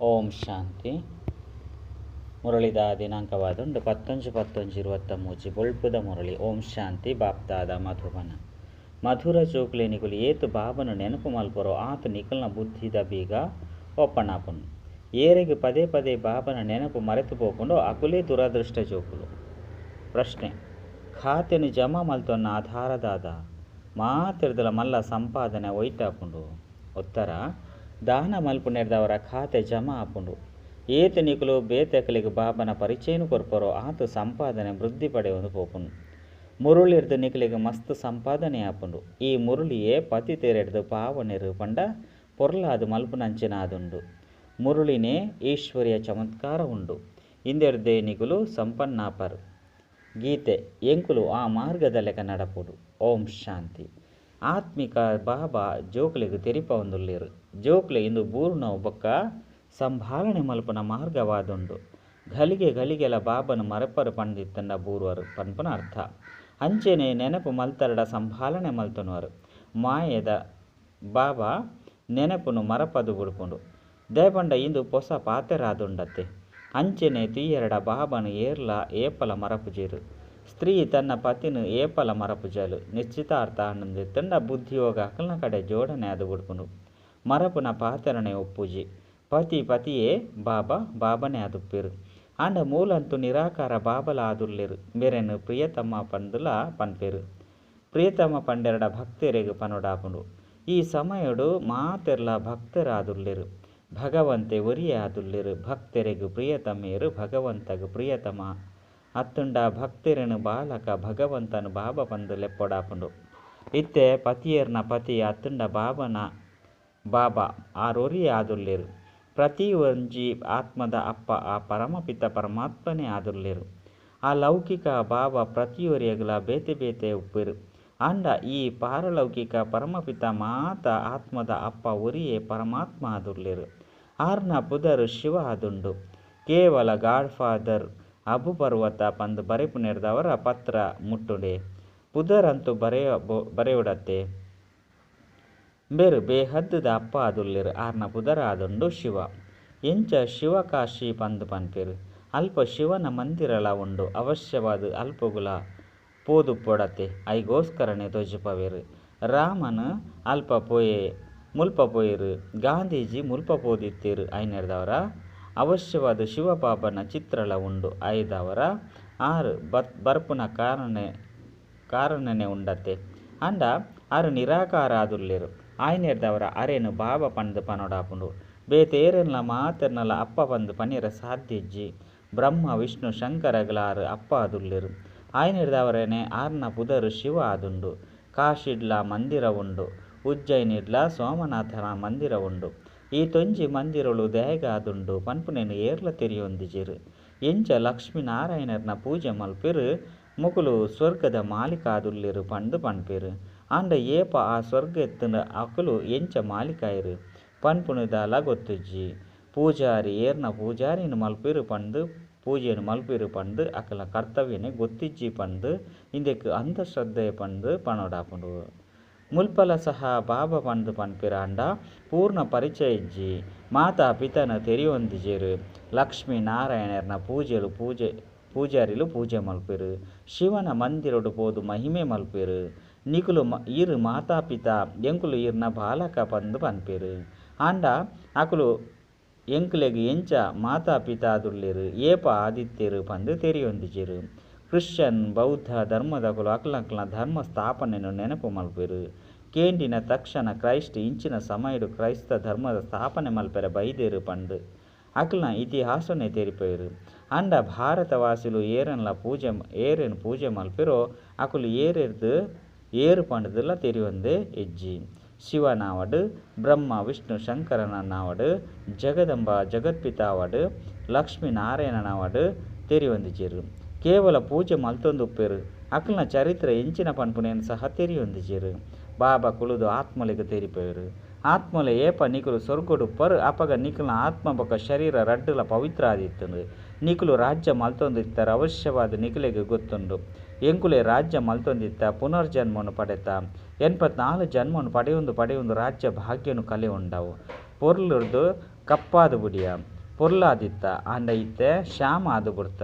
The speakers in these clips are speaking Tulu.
ಓಂ ಶಾಂತಿ. ಮುರಳಿದ ದಿನಾಂಕವಾದುಂಡು 19-11-23. ಬೊಳ್ಪುದ ಮುರಳಿ. ಓಂ ಶಾಂತಿ. ಬಾಪ್ದಾದ ಮಧುಬನ. ಮಧುರ ಜೋಕುಲೆ, ನಿಕುಲು ಏತ್ ಬಾಬನ ನೆನಪು ಮಲ್ಪರೋ ಆತ್ ನಿಕಲ್ನ ಬುದ್ಧಿದ ಬೀಗ ಓಪನ್ ಆಪುಂಡು. ಏರೆಗ್ ಪದೇ ಪದೇ ಬಾಬನ ನೆನಪು ಮರೆತು ಪೋಪುಂಡೋ ಅಕುಲೇ ದುರದೃಷ್ಟ ಜೋಕುಲು. ಪ್ರಶ್ನೆ: ಖಾತೆನ್ ಜಮಾ ಮಲ್ತೊನ್ನ ಆಧಾರದಾದ? ಮಾತೆರ್ದಲ ಮಲ್ಲ ಸಂಪಾದನೆ ಒಯ್ಟಾಪುಂಡು? ಉತ್ತರ: ದಾನ ಮಲ್ಪುನೆರ್ದಾವರ ಖಾತೆ ಜಮಾ ಆಪುಂಡು. ಏತ್ ನಿಕುಲು ಬೇತೆಕ್ಲೆಗ್ ಬಾಬನ ಪರಿಚಯನ್ ಕೊರ್ಪರೋ ಆತ್ ಸಂಪಾದನೆ ವೃದ್ಧಿ ಪಡೆಯೊಂದು ಪೋಪುಂಡು. ಮುರುಳಿರ್ದ್ ನಿಕಲೆಗ್ ಮಸ್ತ್ ಸಂಪಾದನೆ ಆಪುಂಡು. ಈ ಮುರುಳಿಯೇ ಪತಿತೆರೆಡ್ದ್ ಪಾವನೆರ್ ಪಂಡ ಪೊರ್ಲಾದ್ ಮಲ್ಪುನಂಚಿನ ಆದುಂಡು. ಮುರುಳಿನೇ ಈಶ್ವರಿಯ ಚಮತ್ಕಾರ ಉಂಡು. ಇಂದೆರ್ದೇ ನಿಕುಲು ಸಂಪನ್ನಾಪರ್. ಗೀತೆ ಎಂಕುಲು ಆ ಮಾರ್ಗದಲೆಕ ನಡಪೊಡು. ಓಂ ಶಾಂತಿ. ಆತ್ಮಿಕ ಬಾಬಾ ಜೋಕುಲೆಗ್ ತೆರಿಪಾವೊಂದುಲ್ಲೆರ್, ಜೋಕುಲೆ ಇಂದು ಬೂರುನವು ಬೊಕ್ಕ ಸಂಭಾಲನೆ ಮಲ್ಪುನ ಮಾರ್ಗವಾದುಂಡು. ಘಳಿಗೆ ಘಳಿಗೆಲ ಬಾಬನ್ ಮರಪರ್ ಪಂದಿತ್ತುಂಡ ಬೂರುವರ್ ಪನ್ಪುನ ಅರ್ಥ. ಅಂಚೆನೆ ನೆನಪು ಮಲ್ತರ್ಡ ಸಂಭಾಲನೆ ಮಲ್ತೊನುವರ್. ಮಾಯೆದ ಬಾಬಾ ನೆನಪುನು ಮರಪದ್ ಬುಡ್ಪುಂಡು. ದಾಯೆ ಪಂಡ ಇಂದು ಪೊಸ ಪಾತೆರ ಆದುಂಡತ್ತೆ. ಅಂಚೆನೆ ತೂಯರ್ಡ ಬಾಬನ್ ಏರ್ಲಾ ಏಪಲ ಮರಪುಜೆರ್. ಸ್ತ್ರೀ ತನ್ನ ಪತಿನ್ ಏಪಲ ಮರಪುಜಲ್. ನಿಶ್ಚಿತಾರ್ಥ ಆಂಡ್ಂದಿತ್ತುಂಡ ಬುದ್ಧಿಯೋಗ ಅಕಲ್ನ ಕಡೆ ಜೋಡಣೆ ಆದ್ ಬುಡ್ಪುಂಡು. ಮರಪುನ ಪಾತೆರನೇ ಉಪ್ಪುಜಿ. ಪತಿ ಪತಿಯೇ, ಬಾಬಾ ಬಾಬಾನೇ ಆದುಪ್ಪೆರ್. ಆಂಡ ಮೂಲಂತೂ ನಿರಾಕಾರ ಬಾಬಾಲ ಆದುಲ್ಲೆರ್. ಮೆರೆನ್ ಪ್ರಿಯತಮ ಪಂದುಲ ಪನ್ಪೆರ್. ಪ್ರಿಯತಮ ಪಂಡೆರ್ಡ ಭಕ್ತೆರೆಗ್ ಪನೊಡಾಪುಂಡು. ಈ ಸಮಯಡ್ ಮಾತೆರ್ಲಾ ಭಕ್ತೆರಾದುಲ್ಲೆರ್. ಭಗವಂತೆ ಒರಿಯೇ ಆದುಲ್ಲೆರ್. ಭಕ್ತೆರೆಗ್ ಪ್ರಿಯತಮೆರ್ ಭಗವಂತಗ್ ಪ್ರಿಯತಮ ಅತ್ತುಂಡ ಭಕ್ತೆರೆನ್ ಬಾಲಕ, ಭಗವಂತನ್ ಬಾಬಾ ಪಂದ್ ಲೆಪ್ಪೊಡಾಪುಂಡು. ಇತ್ತೆ ಪತಿಯೆರ್ನ ಪತಿ ಅತ್ತುಂಡ ಬಾಬಾನ ಬಾಬಾ ಆರ್ ಒರಿಯೇ ಆದುಲ್ಲೆರ್. ಪ್ರತಿಯೊಂಜಿ ಆತ್ಮದ ಅಪ್ಪ ಆ ಪರಮಪಿತ ಪರಮಾತ್ಮನೇ ಆದುಲ್ಲೆರ್. ಆ ಲೌಕಿಕ ಬಾಬಾ ಪ್ರತಿಯೊರಿಯಗ್ಲಾ ಬೇತೆ ಬೇತೆ ಉಪ್ಪೆರ್. ಆಂಡ ಈ ಪಾರಲೌಕಿಕ ಪರಮಪಿತ ಮಾತ ಆತ್ಮದ ಅಪ್ಪ ಒರಿಯೇ ಪರಮಾತ್ಮ ಆದುಲ್ಲೆರ್. ಆರ್ನ ಪುದರ್ ಶಿವ ಆದುಂಡು. ಕೇವಲ ಗಾಡ್ ಫಾದರ್ ಅಬು ಪರ್ವತ ಪಂದ್ ಬರೆಪುನೆರ್ದಾವರ ಪತ್ರ ಮುಟ್ಟುಂಡೆ. ಪುದರ್ ಅಂತೂ ಬರೆಯೊಡತ್ತೆ. ಇಂಬೆರ್ ಬೇಹದ್ ದ ಅಪ್ಪ ಆದುಲ್ಲೆರ್. ಆರ್ನ ಪುದರ್ ಆದುಂಡು ಶಿವ. ಎಂಚ ಶಿವಕಾಶಿ ಪಂದ್ ಪನ್ಪೆರ್. ಅಲ್ಪ ಶಿವನ ಮಂದಿರಲಾ ಉಂಡು. ಅವಶ್ಯವಾದ್ ಅಲ್ಪಗುಲ ಪೋದುಪ್ಪೊಡತ್ತೆ. ಅಯಿಗೋಸ್ಕರನೇ ತೋಜಿಪಾವೆರ್. ರಾಮನ್ ಅಲ್ಪ ಪೋಯೆ ಮುಲ್ಪ ಪೋಯೆರ್. ಗಾಂಧೀಜಿ ಮುಲ್ಪ ಪೋದಿತ್ತೆರ್. ಐನೆರ್ದಾವರ ಅವಶ್ಯವಾದ್ ಶಿವ ಬಾಬಾನ ಚಿತ್ರಲ ಉಂಡು. ಐದಾವರ ಆರ್ ಬರ್ಪುನ ಕಾರಣನೆ ಉಂಡತ್ತೆ. ಆಂಡ ಆರ್ ನಿರಾಕಾರ ಆದುಲ್ಲೆರ್. ಆಯಿನೆರ್ದಾವರ ಅರೆನ್ ಬಾಬಾ ಪಂದ್ ಪನೊಡಾಪುಂಡು. ಬೇತೆ ಏರೆನ್ಲಾ ಮಾತೆರ್ನಲ ಅಪ್ಪ ಪಂದ್ ಪನಿಯರೆ ಸಾಧ್ಯ ಇಜ್ಜಿ. ಬ್ರಹ್ಮ, ವಿಷ್ಣು, ಶಂಕರಗ್ಲಾ ಆರ್ ಅಪ್ಪ ಆದುಲ್ಲೆರ್. ಆಯಿನೆರ್ದಾವರನೇ ಆರ್ನ ಪುದರ್ ಶಿವ ಆದುಂಡು. ಕಾಶಿಡ್ಲಾ ಮಂದಿರ ಉಂಡು. ಉಜ್ಜಯಿನಿಡ್ಲಾ ಸೋಮನಾಥನ ಮಂದಿರ ಉಂಡು. ಈತೊಂಜಿ ಮಂದಿರೊಲು ದಾಯೆಗಾದುಂಡು ಪನ್ಪುನೆನ್ ಏರ್ಲಾ ತೆರಿಯೊಂದಿಜೆರ್. ಎಂಚ ಲಕ್ಷ್ಮೀ ನಾರಾಯಣೆರ್ನ ಪೂಜೆ ಮಲ್ಪುವೆರ್. ಮೊಕುಲು ಸ್ವರ್ಗದ ಮಾಲೀಕ ಆದುಲ್ಲೆರ್ ಪಂದ್ ಪನ್ಪೆರ್. ಆಂಡ ಏಪ ಆ ಸ್ವರ್ಗ ಇತ್ತುಂಡ ಅಕುಲು ಎಂಚ ಮಾಲೀಕ ಆಯೆರ್ ಪನ್ಪುನ ದಾಲ ಗೊತ್ತುಜ್ಜಿ. ಪೂಜಾರಿ ಏರ್ನ ಪೂಜಾರಿನ್ ಮಲ್ಪುವೆರ್ ಪಂದ್ ಪೂಜೆನ್ ಮಲ್ಪುವೆರ್ ಪಂದ್ ಅಕಲ್ನ ಕರ್ತವ್ಯನೇ ಗೊತ್ತಿಜ್ಜಿ ಪಂದ್ ಇಂದೆಕ್ ಅಂಧಶ್ರದ್ಧೆ ಪಂದ್ ಪನೊಡಾಪುಂಡು. ಮುಲ್ಪಲ ಸಹ ಬಾಬಾ ಪಂದ್ ಪನ್ಪೆರ್ ಆಂಡ ಪೂರ್ಣ ಪರಿಚಯ ಇಜ್ಜಿ. ಮಾತಾ ಪಿತನ್ ತೆರಿಯೊಂದಿಜೆರ್. ಲಕ್ಷ್ಮೀ ನಾರಾಯಣೆರ್ನ ಪೂಜೆಲು ಪೂಜೆ ಪೂಜಾರಿಲು ಪೂಜೆ ಮಲ್ಪುವೆರ್. ಶಿವನ ಮಂದಿರಡ್ ಪೋದು ಮಹಿಮೆ ಮಲ್ಪುವೆರ್. ನಿಕುಲು ಈರ್ ಮಾತಾ ಪಿತಾ ಎಂಕುಲು ಈರ್ನ ಬಾಲಕ ಪಂದ್ ಪನ್ಪೆರ್. ಆಂಡ ಅಕುಲು ಎಂಕ್ಲೆಗ್ ಎಂಚ ಮಾತಾ ಪಿತಾ ಆದುಲ್ಲೆರ್, ಏಪ ಆದಿತ್ತೆರ್ ಪಂದ್ ತೆರಿಯೊಂದಿಜೆರ್. ಕ್ರಿಶ್ಚಿಯನ್, ಬೌದ್ಧ ಧರ್ಮದಕುಲು ಅಕ್ಲಕ್ಲನ ಧರ್ಮ ಸ್ಥಾಪನೆನ್ ನೆನಪು ಮಲ್ಪುವೆರ್. ಕೇಂಡಿನ ತಕ್ಷಣ ಕ್ರೈಸ್ಟ್ ಇಂಚಿನ ಸಮಯಡ್ ಕ್ರೈಸ್ತ ಧರ್ಮದ ಸ್ಥಾಪನೆ ಮಲ್ಪೆರೆ ಬೈದೆರ್ ಪಂದ್ ಅಕಲ್ನ ಇತಿಹಾಸನೇ ತೆರಿಪಾವೆರ್. ಆಂಡ ಭಾರತ ವಾಸಿಲು ಏರೆನ್ಲಾ ಪೂಜೆ ಏರೆನ್ ಪೂಜೆ ಮಲ್ಪುವೆರೋ ಅಕುಲು ಏರೆರ್ದ್ ಏರ್ ಪಂಡುದುಲ ತೆರಿಯೊಂದೇ ಇಜ್ಜಿ. ಶಿವನಾವಡ್, ಬ್ರಹ್ಮ, ವಿಷ್ಣು, ಶಂಕರನನ್ನಾವಡ್, ಜಗದಂಬ ಜಗತ್ಪಿತ ಆವಡ್, ಲಕ್ಷ್ಮೀ ನಾರಾಯಣನಾವಡ್ ತೆರಿಯೊಂದಿಜೆರ್. ಕೇವಲ ಪೂಜೆ ಮಲ್ತೊಂದುಪ್ಪೆರ್. ಅಕಲ್ನ ಚರಿತ್ರೆ ಎಂಚಿನ ಪನ್ಪುನೆನ್ ಸಹ ತೆರಿಯೊಂದಿಜೆರ್. ಬಾಬಾ ಕುಲುದು ಆತ್ಮಲೆಗ್ ತೆರಿಪಾವೆರ್. ಆತ್ಮಲೆ ಏಪ ನಿಕುಲು ಸ್ವರ್ಗಡುಪ್ಪರ್ ಅಪಗ ನಿಕಲ್ನ ಆತ್ಮ ಬೊಕ್ಕ ಶರೀರ ರಡ್ಡುಲ ಪವಿತ್ರ ಆದಿತ್ತುಂಡು. ನಿಕುಲು ರಾಜ್ಯ ಮಲ್ತೊಂದಿತ್ತರ ಅವಶ್ಯವಾದ್ ನಿಕಲೆಗ್ ಗೊತ್ತುಂಡು. ಎಂಕುಲೆ ರಾಜ್ಯ ಮಲ್ತೊಂದಿತ್ತ ಪುನರ್ಜನ್ಮನ್ ಪಡೆತ. 84 ಜನ್ಮನ್ ಪಡೆಯೊಂದು ಪಡೆಯೊಂದು ರಾಜ್ಯ ಭಾಗ್ಯನು ಕಲೆಯೊಂಡವು. ಪೊರ್ಲುರ್ದು ಕಪ್ಪಾದ್ ಬುಡಿಯ. ಪೊರ್ಲಾದಿತ್ತ ಆಂಡ ಇತ್ತೆ ಶ್ಯಾಮ ಆದ್ ಬುಡ್ತ.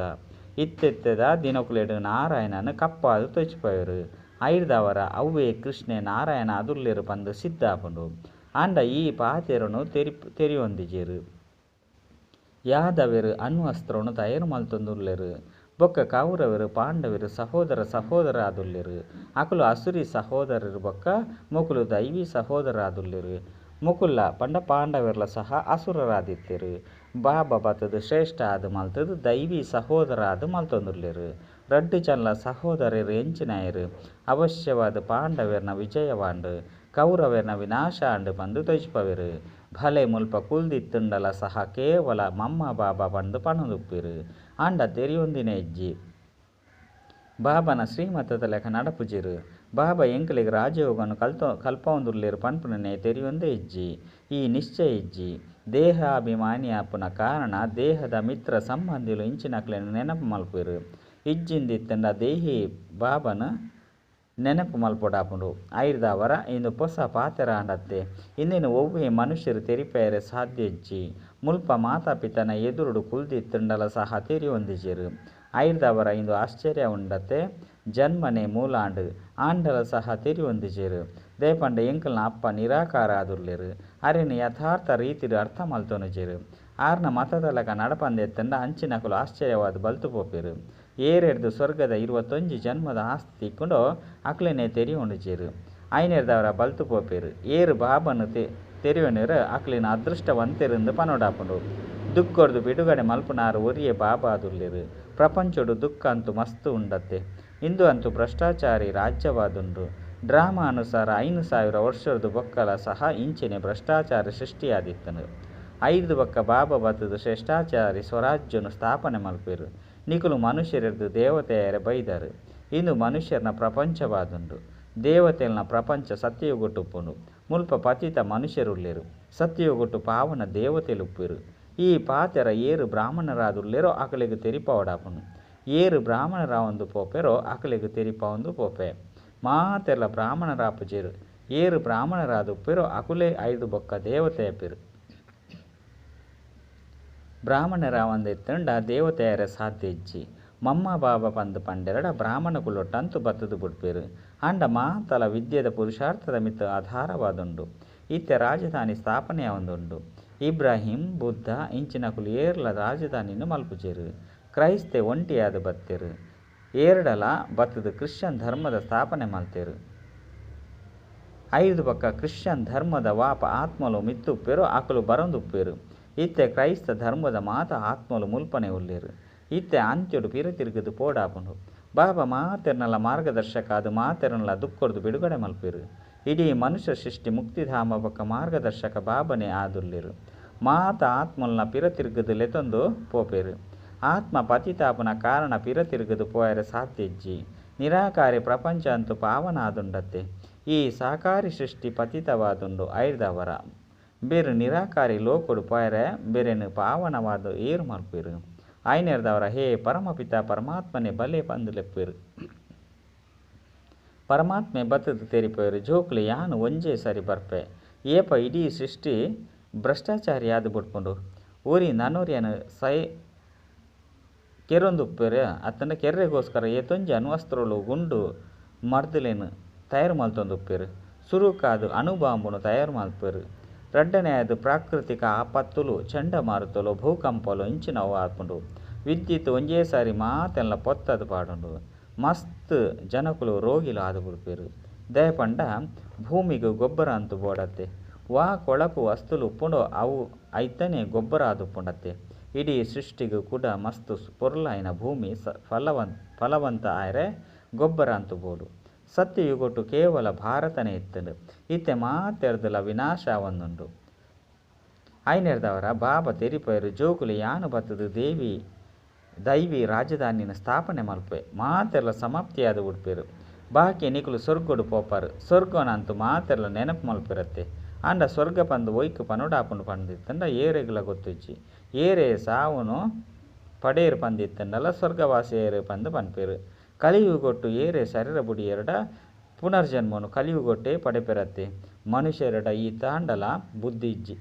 ಇತ್ತಿತ್ತೆದ ದಿನೊಕುಲೆಡ್ ನಾರಾಯಣನ್ ಕಪ್ಪಾದ್ ತೋಜಿಪಾವೆರ್. ಐಡ್ದಾವರ ಅವ್ವೇ ಕೃಷ್ಣೆ ನಾರಾಯಣ ಆದುಲ್ಲೆರ್ ಪಂದ್ ಸಿದ್ಧ ಆಪುಂಡು. ಆಂಡ ಈ ಪಾತೆರೊನು ತೆರಿಯೊಂದಿಜೆರ್. ಯಾದವೆರ್ ಅಣ್ವಸ್ತ್ರೊನು ತಯಾರ್ ಮಲ್ತೊಂದುಲ್ಲೆರ್. ಬೊಕ್ಕ ಕೌರವೆರ್ ಪಾಂಡವೆರ್ ಸಹೋದರ ಸಹೋದರೆರಾದುಲ್ಲೆರ್. ಅಕುಲು ಅಸುರಿ ಸಹೋದರೆರ್ ಬೊಕ್ಕ ಮೊಕುಲು ದೈವೀ ಸಹೋದರೆರಾದುಲ್ಲೆರ್. ಮೊಕುಲ್ಲಾ, ಪಂಡ ಪಾಂಡವೆರ್ಲಾ ಸಹ, ಅಸುರರಾದಿತ್ತೆರ್. ಬಾಬಾ ಬತ್ತ್ದ್ ಶ್ರೇಷ್ಠ ಆದ್ ಮಲ್ತ್ದ್ ದೈವೀ ಸಹೋದರರಾದ್ ಮಲ್ತೊಂದುಲ್ಲೆರ್. ರಡ್ಡ್ ಜನಲಾ ಸಹೋದರೆರ್ ಎಂಚಿನ ಆಯೆರ್? ಅವಶ್ಯವಾದ್ ಪಾಂಡವೆರ್ನ ವಿಜಯವಾಂಡ್, ಕೌರವೆರ್ನ ವಿನಾಶ ಆಂಡ್ ಪಂದ್ ತೋಜಿಪಾವೆರ್. ಭಲೆ ಮುಲ್ಪ ಕುಲ್ದಿತ್ತುಂಡಲ ಸಹ ಕೇವಲ ಮಮ್ಮಾ-ಬಾಬಾ ಪಂದ್ ಪನೊಂದುಪ್ಪುವೆರ್. ಆಂಡ ತೆರಿಯೊಂದಿನೇ ಇಜ್ಜಿ. ಬಾಬಾನ ಶ್ರೀಮತದ ಲೆಕ್ಕ ನಡಪುಜೆರ್. ಬಾಬಾ ಎಂಕುಲೆಗ್ ರಾಜಯೋಗನ್ ಕಲ್ಪಾವೊಂದುಲ್ಲೆರ್ ಪನ್ಪುನನೇ ತೆರಿಯೊಂದೇ ಇಜ್ಜಿ. ಈ ನಿಶ್ಚಯ ಇಜ್ಜಿ. ದೇಹಾಭಿಮಾನಿಯಾಪುನ ಕಾರಣ ದೇಹದ ಮಿತ್ರ-ಸಂಬಂಧಿಲು ಇಂಚಿನಕ್ಲೆನ್ ನೆನಪು ಮಲ್ಪುವೆರ್. ಇಜ್ಜಿಂದಿತ್ತುಂಡ ದೇಹಿ ಬಾಬಾನ ನೆನಪು ಮಲ್ಪೊಡಾಪುಂಡು. ಐಡ್ದಾವರ ಇಂದು ಪೊಸ ಪಾತೆರ ಆಂಡತ್ತೆ. ಇಂದೆನ್ ಒವ್ವೇ ಮನುಷ್ಯೆರ್ ತೆರಿಪಾಯೆರೆ ಸಾಧ್ಯ ಇಜ್ಜಿ. ಮುಲ್ಪ ಮಾತಾ-ಪಿತನ ಎದುರುಡು ಕುಲ್ದಿತ್ತುಂಡಲ ಸಹ ತೆರಿಯೊಂದಿಜೆರ್. ಐಡ್ದಾವರ ಇಂದು ಆಶ್ಚರ್ಯ ಉಂಡತ್ತೆ. ಜನ್ಮನೇ ಮೂಲ ಆಂಡ್. ಆಂಡಲ ಸಹ ತೆರಿಯೊಂದಿಜೆರ್. ದಾಯೆ ಪಂಡ ಎಂಕಲ್ನ ಅಪ್ಪ ನಿರಾಕಾರ ಆದುಲ್ಲೆರ್. ಅರೆನ್ ಯಥಾರ್ಥ ರೀತಿಡ್ ಅರ್ಥ ಮಲ್ತೊನುಜೆರ್. ಆರ್ನ ಮತದಲಕ ನಡಪಂದೆ ಇತ್ತುಂಡ ಅಂಚಿನಕುಲು ಆಶ್ಚರ್ಯವಾದ್ ಬಲ್ತ್ ಪೋಪೆರ್. ಏರೆಡ್ದ್ ಸ್ವರ್ಗದ ಇರುವತ್ತೊಂಜಿ ಜನ್ಮದ ಆಸ್ತಿ ತಿಕ್ಕುಂಡೋ ಅಕ್ಲೆನೇ ತೆರಿಯೊನುಜೆರ್. ಐನೆಡ್ದಾವರ ಬಲ್ತ್ ಪೋಪೆರ್. ಏರ್ ಬಾಬಾನ್ ತೆರಿಯೊನುವೆರೋ ಅಕ್ಲೆನ್ ಅದೃಷ್ಟವಂತೆರ್ ಪನೊಡಾಪುಂಡು. ದುಃಖೊಡ್ದು ಬಿಡುಗಡೆ ಮಲ್ಪುನಾರ್ ಒರಿಯೇ ಬಾಬಾ ಆದುಲ್ಲೆರ್. ಪ್ರಪಂಚೊಡು ದುಃಖ ಅಂತೂ ಮಸ್ತ್ ಉಂಡತ್ತೆ. ಇಂದು ಅಂತೂ ಭ್ರಷ್ಟಾಚಾರಿ ರಾಜ್ಯವಾದುಂಡು. ಡ್ರಾಮಾ ಅನುಸಾರ 5000 ವರ್ಷೊಡ್ದು ಬೊಕ್ಕಲ ಸಹ ಇಂಚೆನೆ ಭ್ರಷ್ಟಾಚಾರಿ ಸೃಷ್ಟಿಯಾದಿತ್ತುಂಡು. ಐಡ್ದ್ ಬೊಕ್ಕ ಬಾಬಾ ಬತ್ತ್ದ್ ಶ್ರೇಷ್ಠಾಚಾರಿ ಸ್ವರಾಜ್ಯೊನು ಸ್ಥಾಪನೆ ಮಲ್ಪುವೆರ್. ನಿಕುಲು ಮನುಷ್ಯರೆಡ್ದ್ ದೇವತೆ ಆಯೆರೆ ಬೈದರ್. ಇಂದು ಮನುಷ್ಯೆರ್ನ ಪ್ರಪಂಚವಾದುಂಡು. ದೇವತೆಲ್ನ ಪ್ರಪಂಚ ಸತ್ಯಯುಗಟ್ಟ್ ಉಪ್ಪುಂಡು. ಮುಲ್ಪ ಪತಿತ ಮನುಷ್ಯೆರುಲ್ಲೆರ್. ಸತ್ಯಯುಗಟ್ ಪಾವನ ದೇವತೆಲು ಉಪ್ಪುವೆರ್. ಈ ಪಾತೆರ ಏರ್ ಬ್ರಾಹ್ಮಣರಾದುಲ್ಲೆರೋ ಅಕಲೆಗ್ ತೆರಿಪಾವೊಡಾಪುಂಡು. ಏರ್ ಬ್ರಾಹ್ಮಣರಾವೊಂದು ಪೋಪೆರೋ ಅಕಲೆಗ್ ತೆರಿಪಾವೊಂದು ಪೋಪೆ. ಮಾತೆರ್ಲಾ ಬ್ರಾಹ್ಮಣರಾಪುಜೆರ್. ಏರ್ ಬ್ರಾಹ್ಮಣರಾದುಪ್ಪುವೆರೋ ಅಕುಲೇ ಐಡ್ದ್ ಬೊಕ್ಕ ದೇವತೆ ಆಪೆರ್. ಬ್ರಾಹ್ಮಣರಾವಂದೆ ಇತ್ತ್ಂಡ ದೇವತೆ ಆಯೆರೆ ಸಾಧ್ಯ ಇಜ್ಜಿ. ಮಮ್ಮಾ-ಬಾಬಾ ಪಂದ್ ಪಂಡೆರ್ಡ ಬ್ರಾಹ್ಮಣ ಕುಲೊಟ್ಟಂತು ಬತ್ತ್ದ್ ಬುಡ್ಪೆರ್. ಆಂಡ ಮಾತಲ ವಿದ್ಯೆದ ಪುರುಷಾರ್ಥದ ಮಿತ್ತ್ ಆಧಾರವಾದುಂಡು. ಇತ್ತೆ ರಾಜಧಾನಿ ಸ್ಥಾಪನೆಯಾವೊಂದುಂಡು. ಇಬ್ರಾಹಿಂ, ಬುದ್ಧ ಇಂಚಿನಕುಲು ಏರ್ಲಾ ರಾಜಧಾನಿನ್ ಮಲ್ಪುಜೆರ್. ಕ್ರೈಸ್ತೆ ಒಂಟಿಯಾದ್ ಬತ್ತೆರ್. ಏರ್ಡಲಾ ಬತ್ತ್ದ್ ಕ್ರಿಶ್ಚಿಯನ್ ಧರ್ಮದ ಸ್ಥಾಪನೆ ಮಲ್ತೆರ್. ಐಡ್ದ್ ಬೊಕ್ಕ ಕ್ರಿಶ್ಚಿಯನ್ ಧರ್ಮದ ವಾ ಆತ್ಮಲು ಮಿತ್ತ್ ಉಪ್ಪುವೆರೋ ಅಕುಲು ಬರೊಂದುಪ್ಪುವೆರ್. ಇತ್ತೆ ಕ್ರೈಸ್ತ ಧರ್ಮದ ಮಾತ ಆತ್ಮಲು ಮುಲ್ಪನೇ ಉಲ್ಲೆರ್. ಇತ್ತೆ ಅಂತ್ಯೊಡು ಪಿರ ತಿರ್ಗ್ದ್ ಪೋಡಾಪುಂಡು. ಬಾಬಾ ಮಾತೆರ್ನಲ ಮಾರ್ಗದರ್ಶಕ ಆದ್ ಮಾತೆರೆನ್ಲಾ ದುಃಖೊಡ್ದು ಬಿಡುಗಡೆ ಮಲ್ಪುವೆರ್. ಇಡೀ ಮನುಷ್ಯ ಸೃಷ್ಟಿ ಮುಕ್ತಿಧಾಮ ಬೊಕ್ಕ ಮಾರ್ಗದರ್ಶಕ ಬಾಬಾನೇ ಆದುಲ್ಲೆರ್. ಮಾತ ಆತ್ಮಲ್ನ ಪಿರ ತಿರ್ಗ್ದ್ ಲೆತೊಂದು ಪೋಪೆರ್. ಆತ್ಮ ಪತಿತ ಆಪುನ ಕಾರಣ ಪಿರ ತಿರ್ಗ್ದ್ ಪೋಯೆರೆ ಸಾಧ್ಯ ಇಜ್ಜಿ. ನಿರಾಕಾರಿ ಪ್ರಪಂಚ ಅಂತೂ ಪಾವನ ಆದುಂಡತ್ತೆ. ಈ ಸಾಕಾರಿ ಸೃಷ್ಟಿ ಪತಿತವಾದುಂಡು. ಐಡ್ದಾವರ ಇಂಬೆರ್ ನಿರಾಕಾರಿ ಲೋಕೊಡು ಪೋಯೆರೆ ಇಂಬೆರೆನ್ ಪಾವನವಾದ್ ಏರ್ ಮಲ್ಪುವೆರ್. ಐನೆಡ್ದಾವರ ಹೇ ಪರಮಪಿತ ಪರಮಾತ್ಮನೇ ಬಲೆ ಪಂದ್ ಲೆಪ್ಪುವೆರ್. ಪರಮಾತ್ಮೆ ಬತ್ತ್ದ್ ತೆರಿಪಾವೆರ್, ಜೋಕುಲೆ ಯಾನ್ ಒಂಜೇ ಸರಿ ಬರ್ಪೆ. ಏಪ ಇಡೀ ಸೃಷ್ಟಿ ಭ್ರಷ್ಟಾಚಾರಿ ಆದ್ ಬುಡ್ಪುಂಡು. ಒರಿ ನನೊರಿಯನ್ ಕೆರೊಂದುಪ್ಪುವೆರ್ ಅತ್ತ್ಂಡ ಕೆರ್ರೆಗೋಸ್ಕರ ಏತೊಂಜಿ ಅಣ್ವಸ್ತ್ರೊಲು ಗುಂಡು ಮರ್ದ್ಲೆನ್ ತಯಾರ್ ಮಲ್ತೊಂದುಪ್ಪುವೆರ್. ಸುರುಕಾದ್ ಅಣು ಬಾಂಬುನು ತಯಾರ್ ಮಲ್ಪುವೆರ್. ರಡ್ಡನೆ ಆದ್ ಪ್ರಾಕೃತಿಕ ಆಪತ್ತುಲು, ಚಂಡಮಾರುತಲು, ಭೂಕಂಪಲು ಇಂಚಿನವು ಆಪುಂಡು. ವಿದ್ಯುತ್ ಒಂಜೇ ಸಾರಿ ಮಾತೆನ್ಲಾ ಪೊತ್ತದ್ ಪಾಡುಂಡು. ಮಸ್ತ್ ಜನಕುಲು ರೋಗಿಲು ಆದ್ ಬುಡ್ಪೆರ್. ದಾಯೆ ಪಂಡ ಭೂಮಿಗ್ ಗೊಬ್ಬರ ಅಂತು ಬೋಡತ್ತೆ. ವಾ ಕೊಳಕು ವಸ್ತುಲು ಉಪ್ಪುಂಡೋ ಅವು ಐತನೇ ಗೊಬ್ಬರ ಆದುಪ್ಪುಂಡತ್ತೆ. ಇಡೀ ಸೃಷ್ಟಿಗ್ ಕುಡ ಮಸ್ತ್ ಪೊರ್ಲಾಯಿನ ಭೂಮಿ ಫಲವಂತ ಆಯೆರೆ ಗೊಬ್ಬರ ಅಂತು ಬೋಡು. ಸತ್ಯಯುಗೊಟು ಕೇವಲ ಭಾರತನೇ ಇತ್ತ್ಂಡ್. ಇತ್ತೆ ಮಾತೆಡ್ದ್ಲಾ ವಿನಾಶ ಆವೊಂದುಂಡು. ಐನೆಡ್ದಾವರ ಬಾಬಾ ತೆರಿಪಾವೆರ್ ಜೋಕುಲೆ ಯಾನ್ ಬತ್ತ್ದ್ ದೇವಿ ದೈವಿ ರಾಜಧಾನಿನ್ ಸ್ಥಾಪನೆ ಮಲ್ಪುವೆ. ಮಾತೆರ್ಲಾ ಸಮಾಪ್ತಿಯಾದ್ ಬುಡ್ಪೆರ್. ಬಾಕಿ ನಿಕುಲು ಸ್ವರ್ಗೊಡು ಪೋಪರ್. ಸ್ವರ್ಗೊನಂತೂ ಮಾತೆರ್ಲಾ ನೆನಪು ಮಲ್ಪುವೆರತ್ತೆ. ಆಂಡ ಸ್ವರ್ಗ ಪಂದ್ ಒಯ್ಕ್ ಪನೊಡಾಪುಂಡು ಪಂದಿತ್ತುಂಡ ಏರೆಗ್ಲಾ ಗೊತ್ತುಜ್ಜಿ. ಏರೇ ಸಾವುನು ಪಡೇರ್ ಪಂದಿತ್ತುಂಡಲ ಸ್ವರ್ಗವಾಸಿಯಾಯೆರ್ ಪಂದ್ ಪನ್ಪೆರ್. ಕಲಿಯುಗೊಟ್ಟು ಏರೇ ಶರೀರ ಬುಡಿಯೆರ್ಡ ಪುನರ್ಜನ್ಮೊನು ಕಲಿಯುಗೊಟ್ಟೇ ಪಡೆಪೆರತ್ತೆ. ಮನುಷ್ಯೆರೆಡ ಈತಾಂಡಲ ಬುದ್ಧಿ ಇಜ್ಜಿ.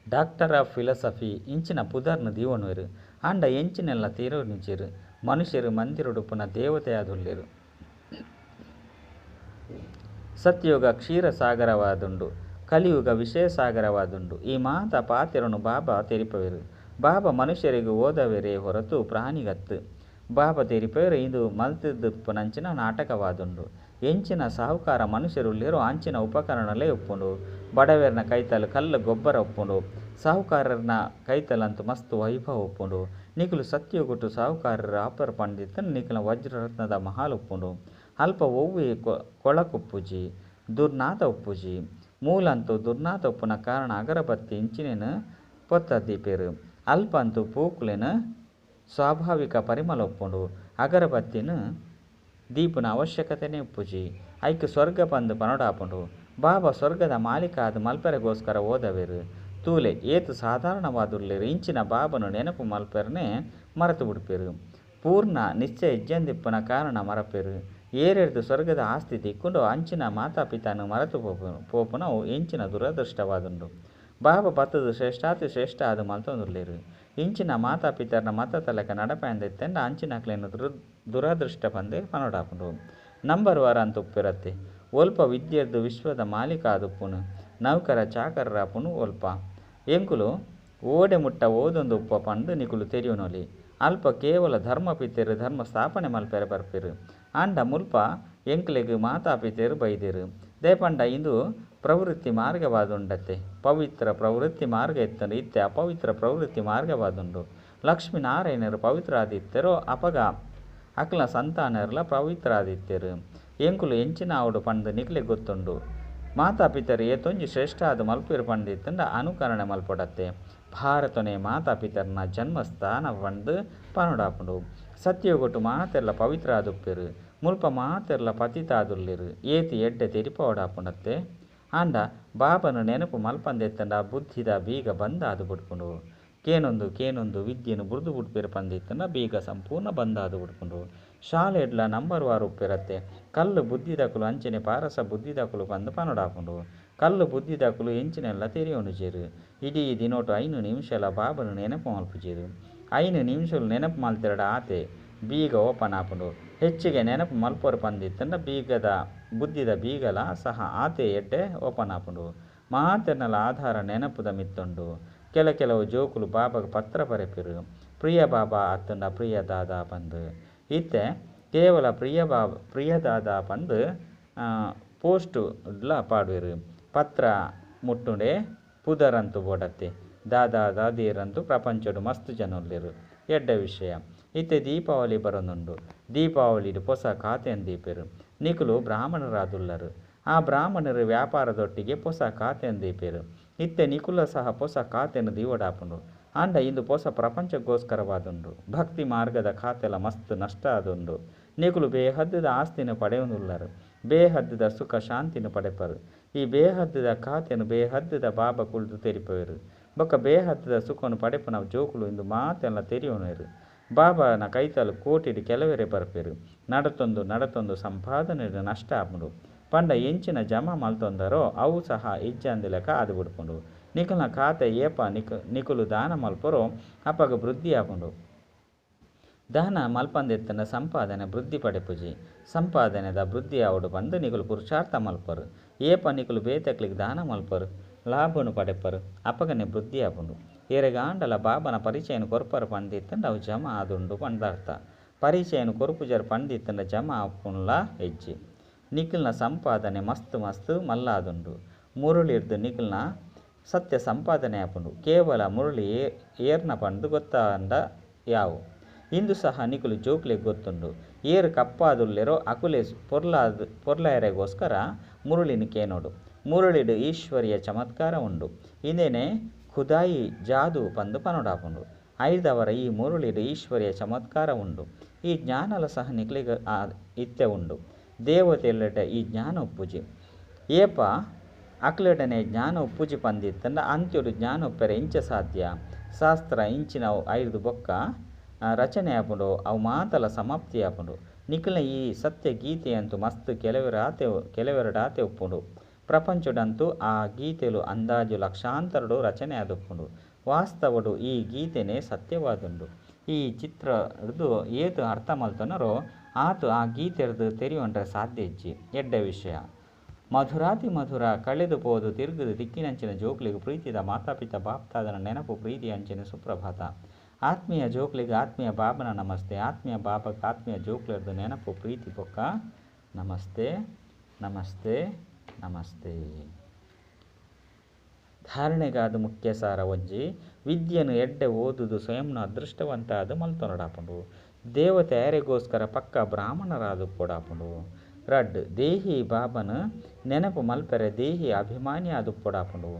ಡಾಕ್ಟರ್ ಆಫ್ ಫಿಲಾಸಫಿ ಇಂಚಿನ ಪುದರ್ನ್ ದೀವೊನ್ವೆರ್. ಆಂಡ ಎಂಚಿನೆನ್ಲಾ ತೆರಿಯೊನುಜೆರ್. ಮನುಷ್ಯೆರ್ ಮಂದಿರೊಡುಪ್ಪುನ ದೇವತೆ ಆದುಲ್ಲೆರ್. ಸತ್ಯಯುಗ ಕ್ಷೀರ ಸಾಗರವಾದುಂಡು. ಕಲಿಯುಗ ವಿಷಯ ಸಾಗರವಾದುಂಡು. ಈ ಮಾತ ಪಾತೆರೊನು ಬಾಬಾ ತೆರಿಪಾವೆರ್. ಬಾಬಾ ಮನುಷ್ಯೆರೆಗ್ ಓದಾವೆರೇ ಹೊರತು ಪ್ರಾಣಿಗತ್ತ್. ಬಾಬಾ ತೆರಿಪಾವೆರ್ ಇಂದು ಮಲ್ತುದುಪ್ಪುನಂಚಿನ ನಾಟಕವಾದುಂಡು. ಎಂಚಿನ ಸಾಹುಕಾರ ಮನುಷ್ಯೆರ್ ಉಲ್ಲೆರೋ ಅಂಚಿನ ಉಪಕರಣಗಳೇ ಉಪ್ಪುಂಡು. ಬಡವೆರ್ನ ಕೈತಲ್ ಕಲ್ಲ್ ಗೊಬ್ಬರ ಉಪ್ಪುಂಡು. ಸಾಹುಕಾರರ್ನ ಕೈತಲಂತೂ ಮಸ್ತ್ ವೈಭವ ಉಪ್ಪುಂಡು. ನಿಕುಲು ಸತ್ಯಯುಗಟ್ ಸಾಹುಕಾರರು ಆಪರ್ ಪಂಡಿತ್ತುಂಡ ನಿಕಲ್ನ ವಜ್ರರತ್ನದ ಮಹಲ್ ಉಪ್ಪುಂಡು. ಅಲ್ಪ ಒವ್ವೇ ಕೊಳಕುಪ್ಪುಜಿ, ದುರ್ನಾತ ಉಪ್ಪುಜಿ. ಮೂಲಂತೂ ದುರ್ನಾತ ಉಪ್ಪುನ ಕಾರಣ ಅಗರಬತ್ತಿ ಇಂಚಿನೆನ್ ಪೊತ್ತ ದೀಪೆರ್. ಅಲ್ಪಂತೂ ಪೂಕುಲೆನ ಸ್ವಾಭಾವಿಕ ಪರಿಮಳ ಉಪ್ಪುಂಡು. ಅಗರಬತ್ತಿನ್ ದೀಪುನ ಅವಶ್ಯಕತೆನೇ ಉಪ್ಪುಜಿ. ಐಕ್ ಸ್ವರ್ಗ ಪಂದ್ ಪನೊಡಾಪುಂಡು. ಬಾಬಾ ಸ್ವರ್ಗದ ಮಾಲೀಕ ಆದ್ ಮಲ್ಪೆರೆಗೋಸ್ಕರ ಓದವೆರ್. ತೂಲೆ ಏತ್ ಸಾಧಾರಣವಾದುಲ್ಲೆರ್ ಇಂಚಿನ ಬಾಬಾನ ನೆನಪು ಮಲ್ಪೆರೆನೆ ಮರತ್ ಬುಡ್ಪೆರ್. ಪೂರ್ಣ ನಿಶ್ಚಯ ಇಜ್ಜಂದಿಪ್ಪುನ ಕಾರಣ ಮರಪೆರ್. ಏರೆರ್ದ್ ಸ್ವರ್ಗದ ಆಸ್ತಿ ತಿಕ್ಕುಂಡೋ ಅಂಚಿನ ಮಾತಾಪಿತಾನ ಮರತು ಪೋಪುನವು ಎಂಚಿನ ದುರದೃಷ್ಟವಾದುಂಡು. ಬಾಬಾ ಬತ್ತುದು ಶ್ರೇಷ್ಠಾತಿ ಶ್ರೇಷ್ಠ ಆದ್ ಮಲ್ತೊಂದುಲ್ಲೆರ್. ಇಂಚಿನ ಮಾತಾಪಿತರ್ನ ಮತತಲಕ ನಡಪಯಂದಿತ್ತೆಂಡ ಅಂಚಿನಕ್ಲೆನ ದುರದೃಷ್ಟ ಪಂದೇ ಪನೊಡಾಪುಂಡು. ನಂಬರ್ ವಾರ್ ಅಂತು ಉಪ್ಪಿರತ್ತೆ. ಒಲ್ಪ ವಿದ್ಯೆರ್ದ್ ವಿಶ್ವದ ಮಾಲೀಕ ಆದುಪ್ಪುನು. ನೌಕರ ಚಾಕರರಾಪುನು ಒಲ್ಪ. ಎಂಕುಲು ಓಡೆ ಮುಟ್ಟ ಓದೊಂದು ಉಪ್ಪ ಪಂದ್ ನಿಕುಲು ತೆರಿಯೊನೊಲಿ. ಅಲ್ಪ ಕೇವಲ ಧರ್ಮಪಿತೆರ್ ಧರ್ಮ ಸ್ಥಾಪನೆ ಮಲ್ಪೆರೆ ಬರ್ಪೆರ್. ಆಂಡ ಮುಲ್ಪ ಎಂಕ್ಲೆಗ್ ಮಾತಾಪಿತೆರ್ ಬೈದೆರ್. ದಾಯೆ ಪಂಡ ಇಂದು ಪ್ರವೃತ್ತಿ ಮಾರ್ಗವಾದುಂಡತ್ತೆ. ಪವಿತ್ರ ಪ್ರವೃತ್ತಿ ಮಾರ್ಗ ಇತ್ತುಂಡು, ಇತ್ತೆ ಅಪವಿತ್ರ ಪ್ರವೃತ್ತಿ ಮಾರ್ಗವಾದುಂಡು. ಲಕ್ಷ್ಮೀ ನಾರಾಯಣರು ಪವಿತ್ರ ಆದಿತ್ತೆರೋ ಅಪಗ ಅಕ್ಲ್ನ ಸಂತಾನರ್ಲ ಪವಿತ್ರ ಆದಿತ್ತೆರ್. ಎಂಕುಲು ಎಂಚಿನ ಆವೊಡು ಪಂದ್ ನಿಕ್ಲೆಗ್ ಗೊತ್ತುಂಡು. ಮಾತಾಪಿತರು ಏತೊಂಜಿ ಶ್ರೇಷ್ಠ ಆದ್ ಮಲ್ಪುವೆರ್ ಪಂದಿತ್ತುಂಡ ಅನುಕರಣೆ ಮಲ್ಪೊಡತ್ತೆ. ಭಾರತನೇ ಮಾತಾಪಿತರ್ನ ಜನ್ಮಸ್ಥಾನ ಪಂದ್ ಪನೊಡಾಪುಂಡು. ಸತ್ಯಯುಗಟ್ ಮಾತೆರ್ಲ ಪವಿತ್ರ ಆದುಪ್ಪೆರ್. ಮುಲ್ಪ ಮಾತೆರ್ಲ ಪತಿತ ಆದುಲ್ಲೆರ್. ಏತ್ ಎಡ್ಡೆ ತೆರಿಪಾವೊಡಾಪುಂಡತ್ತೆ. ಆಂಡ ಬಾಬಾನ ನೆನಪು ಮಲ್ಪಂದೆತ್ತುಂಡ ಬುದ್ಧಿದ ಬೀಗ ಬಂದ್ ಆದ್ ಬುಡ್ಪುಂಡು. ಕೇನೊಂದು ಕೇನೊಂದು ವಿದ್ಯೆನ್ ಬುಡ್ದು ಬುಡ್ಪೆರ್ ಪಂದಿತ್ತುಂಡ ಬೀಗ ಸಂಪೂರ್ಣ ಬಂದ್ ಆದ್ ಬುಡ್ಪುಂಡು. ಶಾಲೆಡ್ಲ ನಂಬರ್ ವಾರ್ ಉಪ್ಪೆರತ್ತೆ. ಕಲ್ಲು ಬುದ್ಧಿದಕುಲು ಅಂಚನೆ ಪಾರಸ ಬುದ್ಧಿದಕುಲು ಪಂದ್ ಪನೊಡಾಪುಂಡು. ಕಲ್ಲು ಬುದ್ಧಿದಕುಲು ಎಂಚಿನೆಲ್ಲ ತೆರಿಯೊನುಜೆರ್. ಇಡೀ ದಿನೊಟು 5 ನಿಮಿಷಲ ಬಾಬಾನ ನೆನಪು ಮಲ್ಪುಜೆರ್. 5 ನಿಮಿಷಲು ನೆನಪು ಮಲ್ತೆರಡ ಆತೆ ಬೀಗ ಓಪನ್ ಆಪುಂಡು. ಹೆಚ್ಚಿಗೆ ನೆನಪು ಮಲ್ಪೊರು ಪಂದಿತ್ತುಂಡ ಬೀಗದ ಬುದ್ಧಿದ ಬೀಗಲ ಸಹ ಆತೆ ಎಡ್ಡೆ ಓಪನ್ ಆಪುಂಡು. ಮಾತೆರ್ನಲ ಆಧಾರ ನೆನಪುದ ಮಿತ್ತುಂಡು. ಕೆಲ ಕೆಲವು ಜೋಕುಲು ಬಾಬಾಗ್ ಪತ್ರ ಬರೆಪೆರ್. ಪ್ರಿಯ ಬಾಬಾ ಅತ್ತುಂಡ ಪ್ರಿಯ ದಾದಾ ಪಂದ್. ಇತ್ತೆ ಕೇವಲ ಪ್ರಿಯ ಬಾಬಾ ಪ್ರಿಯ ದಾದಾ ಪಂದ್ ಪೋಸ್ಟ್ ಡ್ಲ ಪಾಡುವೆರ್. ಪತ್ರ ಮುಟ್ಟುಂಡೆ ಪುದರಂತೂ ಬೋಡತ್ತೆ. ದಾದಾ ದಾದಿಯರಂತೂ ಪ್ರಪಂಚಡ್ ಮಸ್ತ್ ಜನ ಉಲ್ಲೆರ್. ಎಡ್ಡೆ ವಿಷಯ. ಇತ್ತೆ ದೀಪಾವಳಿ ಬರೊಂದುಂಡು. ದೀಪಾವಳಿಡ್ ಪೊಸ ಖಾತೆನ್ ದೀಪೆರ್. ನಿಕುಲು ಬ್ರಾಹ್ಮಣರಾದುಲ್ಲರ್. ಆ ಬ್ರಾಹ್ಮಣರು ವ್ಯಾಪಾರದೊಟ್ಟಿಗೆ ಪೊಸ ಖಾತೆನ್ ದೀಪೆರ್. ಇತ್ತೆ ನಿಕುಲ ಸಹ ಪೊಸ ಖಾತೆನ್ ದೀವೊಡಾಪುಂಡು. ಆಂಡ ಇಂದು ಪೊಸ ಪ್ರಪಂಚಗೋಸ್ಕರವಾದುಂಡು. ಭಕ್ತಿ ಮಾರ್ಗದ ಖಾತೆಲ ಮಸ್ತ್ ನಷ್ಟ ಆದುಂಡು. ನಿಕುಲು ಬೇಹದ್ದುದ ಆಸ್ತಿನ್ ಪಡೆಯೊಂದುಲ್ಲರ್. ಬೇಹದ್ದುದ ಸುಖ ಶಾಂತಿನ್ ಪಡೆಪರ್. ಈ ಬೇಹದ್ದುದ ಖಾತೆನ್ ಬೇಹದ್ದುದ ಬಾಬಾ ಕುಲ್ದು ತೆರಿಪಾವೆರ್. ಬೊಕ್ಕ ಬೇಹದ್ದುದ ಸುಖನ್ ಪಡೆಪುನ ಜೋಕುಲು ಇಂದು ಮಾತೆಲ್ಲ ತೆರಿಯೊನುವೆರ್. ಬಾಬಾನ ಕೈತಲ್ ಕೋಟಿಡ್ ಕೆಲವರೇ ಬರ್ಪೆರ್. ನಡತೊಂದು ನಡತೊಂದು ಸಂಪಾದನೆಡ್ ನಷ್ಟ ಆಪುಂಡು. ಪಂಡ ಎಂಚಿನ ಜಮಾ ಮಲ್ತೊಂದರೋ ಅವು ಸಹ ಇಜ್ಜಾಂದಿಲಕ ಆದ್ ಬುಡ್ಪುಂಡು. ನಿಕಲ್ನ ಖಾತೆ ಏಪ ನಿಕುಲು ದಾನ ಮಲ್ಪರೋ ಅಪಗ ವೃದ್ಧಿ ಆಪುಂಡು. ದಾನ ಮಲ್ಪಂದೆತ್ತುಂಡ ಸಂಪಾದನೆ ವೃದ್ಧಿ ಪಡೆಪುಜಿ. ಸಂಪಾದನೆದ ವೃದ್ಧಿ ಆವೊಡು ಪಂದ್ ನಿಕುಲು ಪುರುಷಾರ್ಥ ಮಲ್ಪರು. ಏಪ ನಿಕುಲು ಬೇತೆಕ್ಲೆಗ್ ದಾನ ಮಲ್ಪರು, ಲಾಭನು ಪಡೆಪರು, ಅಪಗನೆ ವೃದ್ಧಿ ಆಪುಂಡು. ಏರೆಗಾಂಡಲ ಬಾಬಾನ ಪರಿಚಯನ್ ಕೊರ್ಪರ್ ಪಂದಿತ್ತುಂಡ ಅವು ಜಮಾ ಆದುಂಡು ಪಂದ್ ಅರ್ಥ. ಪರಿಚಯನ್ ಕೊರ್ಪುಜರ್ ಪಂದಿತ್ತುಂಡ ಜಮಾ ಆಪುಂಡ್ಲ ಇಜ್ಜಿ. ನಿಕಲ್ನ ಸಂಪಾದನೆ ಮಸ್ತ್ ಮಸ್ತ್ ಮಲ್ಲಾದುಂಡು. ಮುರುಳಿರ್ದ್ ನಿಕಲ್ನ ಸತ್ಯ ಸಂಪಾದನೆ ಆಪುಂಡು. ಕೇವಲ ಮುರುಳಿ ಏರ್ನ ಪಂದ್ ಗೊತ್ತಾಂಡ ಯಾವು. ಇಂದು ಸಹ ನಿಕುಲು ಜೋಕ್ಲೆಗ್ ಗೊತ್ತುಂಡು. ಏರ್ ಕಪ್ಪಾದುಲ್ಲೆರೋ ಅಕುಲೇ ಪೊರ್ಲಾಯೆರೆಗೋಸ್ಕರ ಮುರುಳಿನ್ ಕೇನೊಡು. ಮುರುಳಿಡ್ ಈಶ್ವರೀಯ ಚಮತ್ಕಾರ ಉಂಡು. ಇಂದೆನೆ ಖುದಾಯಿ ಜಾದೂ ಪಂದ್ ಪನೊಡಾಪುಂಡು. ಐರ್ದವರ ಈ ಮುರುಳಿಡ್ ಈಶ್ವರೀಯ ಚಮತ್ಕಾರ ಉಂಡು. ಈ ಜ್ಞಾನಲ ಸಹ ನಿಕ್ಲೆಗ್ ಇತ್ತೆ ಉಂಡು. ದೇವತೆಲೆಡ ಈ ಜ್ಞಾನ ಉಪ್ಪುಜಿ. ಏಪ ಅಕ್ಲೆಡನೆ ಜ್ಞಾನ ಉಪ್ಪುಜಿ ಪಂದಿತ್ತುಂಡ ಅಂತ್ಯೊಡು ಜ್ಞಾನ ಉಪ್ಪೆರೆ ಇಂಚ ಸಾಧ್ಯ. ಶಾಸ್ತ್ರ ಇಂಚಿನವು ಐರ್ದ್ ಬೊಕ್ಕ ರಚನೆ ಆಪುಂಡು. ಅವು ಮಾತಲ ಸಮಾಪ್ತಿ ಆಪುಂಡು. ನಿಕಲ್ನ ಈ ಸತ್ಯ ಗೀತೆ ಅಂತೂ ಮಸ್ತ್ ಕೆಲವೆರಡಾತೆ ಉಪ್ಪುಂಡು. ಪ್ರಪಂಚೊಡಂತೂ ಆ ಗೀತೆಲು ಅಂದಾಜು ಲಕ್ಷಾಂತರೊಡು ರಚನೆ ಆದುಪ್ಪುಂಡು. ವಾಸ್ತವೊಡು ಈ ಗೀತೆನೇ ಸತ್ಯವಾದುಂಡು. ಈ ಚಿತ್ರೊಡ್ದು ಏತ್ ಅರ್ಥ ಮಲ್ತೊನರೋ ಆತ್ ಆ ಗೀತೆಡ್ದ್ ತೆರಿಯೊನರೆ ಸಾಧ್ಯ ಇಜ್ಜಿ. ಎಡ್ಡೆ ವಿಷಯ. ಮಧುರಾತಿ ಮಧುರ ಕಳೆದು ಪೋದು ತಿರುಗುದು ತಿಕ್ಕಿನಂಚಿನ ಜೋಕ್ಲೆಗ್ ಪ್ರೀತಿದ ಮಾತಾಪಿತ ಬಾಪ್ತಾದನ ನೆನಪು ಪ್ರೀತಿ ಅಂಚನೆ ಸುಪ್ರಭಾತ. ಆತ್ಮೀಯ ಜೋಕ್ಲೆಗ್ ಆತ್ಮೀಯ ಬಾಬನ ನಮಸ್ತೆ. ಆತ್ಮೀಯ ಬಾಬಗ್ ಆತ್ಮೀಯ ಜೋಕ್ಲೆರ್ದ್ ನೆನಪು ಪ್ರೀತಿ ಬೊಕ್ಕ ನಮಸ್ತೆ ನಮಸ್ತೆ ನಮಸ್ತೆ. ಧಾರಣೆಗಾದ್ ಮುಖ್ಯ ಸಾರ ಒಂಜಿ ವಿದ್ಯೆನ್ ಎಡ್ಡೆ ಓದುದು ಸ್ವಯಂನ ಅದೃಷ್ಟವಂತ ಆದ್ ಮಲ್ತೊನೊಡಾಪುಂಡು. ದೇವತೆ ಆಯೆರೆಗೋಸ್ಕರ ಪಕ್ಕ ಬ್ರಾಹ್ಮಣರಾದ್ ಉಪ್ಪೊಡಾಪುಂಡು. ರಡ್ಡ್ ದೇಹಿ ಬಾಬನ್ ನೆನಪು ಮಲ್ಪೆರೆ ದೇಹಿ ಅಭಿಮಾನಿ ಆದ್ ಉಪ್ಪೊಡಾಪುಂಡು.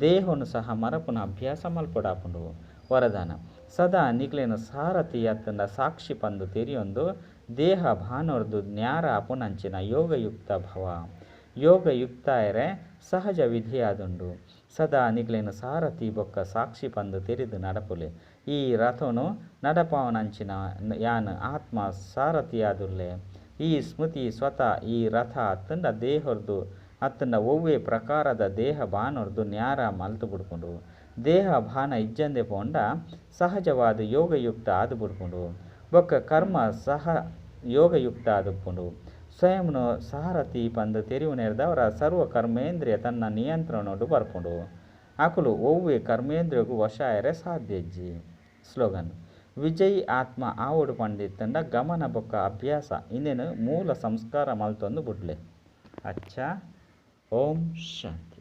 ದೇಹೊನು ಸಹ ಮರಪುನ ಅಭ್ಯಾಸ ಮಲ್ಪೊಡಾಪುಂಡು. ವರದಾನ, ಸದಾ ನಿಕ್ಲೆನ ಸಾರಥಿ ಅತ್ತಂಡ ಸಾಕ್ಷಿ ಪಂದ್ ತೆರಿಯೊಂದು ದೇಹ ಭಾನೊರ್ದು ನ್ಯಾರ ಆಪುನಂಚಿನ ಯೋಗಯುಕ್ತ ಭವ. ಯೋಗಯುಕ್ತಾಯೆರೆ ಸಹಜ ವಿಧಿಯಾದುಂಡು. ಸದಾ ನಿಕ್ಲೆನ ಸಾರಥಿ ಬೊಕ್ಕ ಸಾಕ್ಷಿ ಪಂದ್ ತೆರಿದ್ ನಡಪುಲೆ. ಈ ರಥೊನು ನಡಪಾವನಂಚಿನ ಯಾನ್ ಆತ್ಮ ಸಾರಥಿಯಾದುಲ್ಲೆ. ಈ ಸ್ಮೃತಿ ಸ್ವತಃ ಈ ರಥ ಅತ್ತಂಡ ದೇಹೊರ್ದು ಅತ್ತಂಡ ಒವ್ವೆ ಪ್ರಕಾರದ ದೇಹ ಭಾನೊರ್ದು ನ್ಯಾರ ಮಲ್ತ್ ಬುಡ್ಪುಂಡು. ದೇಹ ಭಾನ ಇಜ್ಜಂದೆ ಪೋಂಡ ಸಹಜವಾದ್ ಯೋಗಯುಕ್ತ ಆದ್ ಬುಡ್ಪುಂಡು. ಬೊಕ್ಕ ಕರ್ಮ ಸಹ ಯೋಗಯುಕ್ತ ಆದುಪ್ಪುಂಡು. ಸ್ವಯಂನು ಸಾರಥಿ ಪಂದ್ ತೆರಿಯುನೆರ್ದಾವರ ಸರ್ವ ಕರ್ಮೇಂದ್ರಿಯ ತನ್ನ ನಿಯಂತ್ರಣೊಡು ಬರ್ಪುಂಡು. ಅಕುಲು ಒವ್ವೆ ಕರ್ಮೇಂದ್ರಿಯಗ್ ವಶ ಆಯೆರೆ ಸಾಧ್ಯ ಇಜ್ಜಿ. ಸ್ಲೋಗನ್, ವಿಜಯಿ ಆತ್ಮ ಆವೊಡು ಪಂದಿತ್ತಂಡ ಗಮನ ಬೊಕ್ಕ ಅಭ್ಯಾಸ ಇಂದೆನ್ ಮೂಲ ಸಂಸ್ಕಾರ ಮಲ್ತೊಂದು ಬುಡ್ಲೆ. ಅಚ್ಚ. ಓಂ ಶಾಂತಿ.